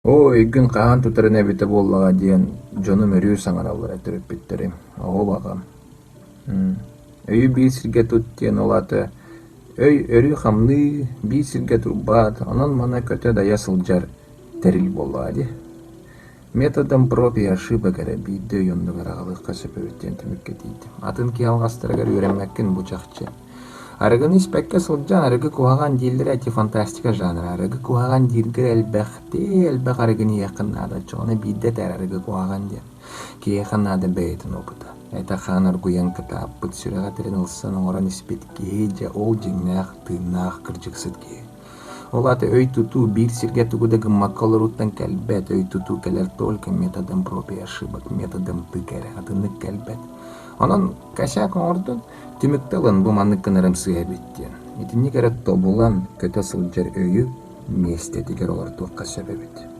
Оо, өйгүн хаһан тутарын эбитэ буоллаҕа диэн дьонум өрүү саҥараллара төрөппүттэрим, оҕо баҕам. Өйү биир сиргэ тут диэн ол аата өй өрүү хамныы, биир сиргэ турбат, онон-манан көтө-дайа сылдьар тэрил буоллаҕа дии. Методом проб и ошибок эрэ биирдэ өй оннугар аҕалыахха сөп эбит диэн түмүккэ тиийдим. Атын киһи алҕастарыгар үөрэммэккин бу чахчы. Арыгыны испэккэ сылдьан арыгы куһаҕан дииллэрэ ити фантастика жанра. Арыгы куһаҕан дииргэр элбэхтии элбэх арыгыны иһиэххин наада. Оччоҕуна биирдэ этэр арыгы куһаҕан диэн. Киһиэхэ наада бэйэтин опыта. Этэ-хаан оргуйан кытааппыт, сүрэҕэ тирэн ылсан оҥорон испит киһи дьэ ол дьиҥнээх, тыыннаах, кырдьыксыт киһи. Ол аата өй тутуу биир сиргэ тугу да гыммакка олорууттан кэлбэт, өй тутуу кэлэр только методом проб и ошибок, методом тык эрэ, атыннык кэлбэт. Онон косяк оҥордун, түмүктэ ылан бу маннык гынарым сыыһа эбит диэн. Итинник эрэ тобулан көтө сылдьар өйү миэстэтигэр олордуохха сөп эбит.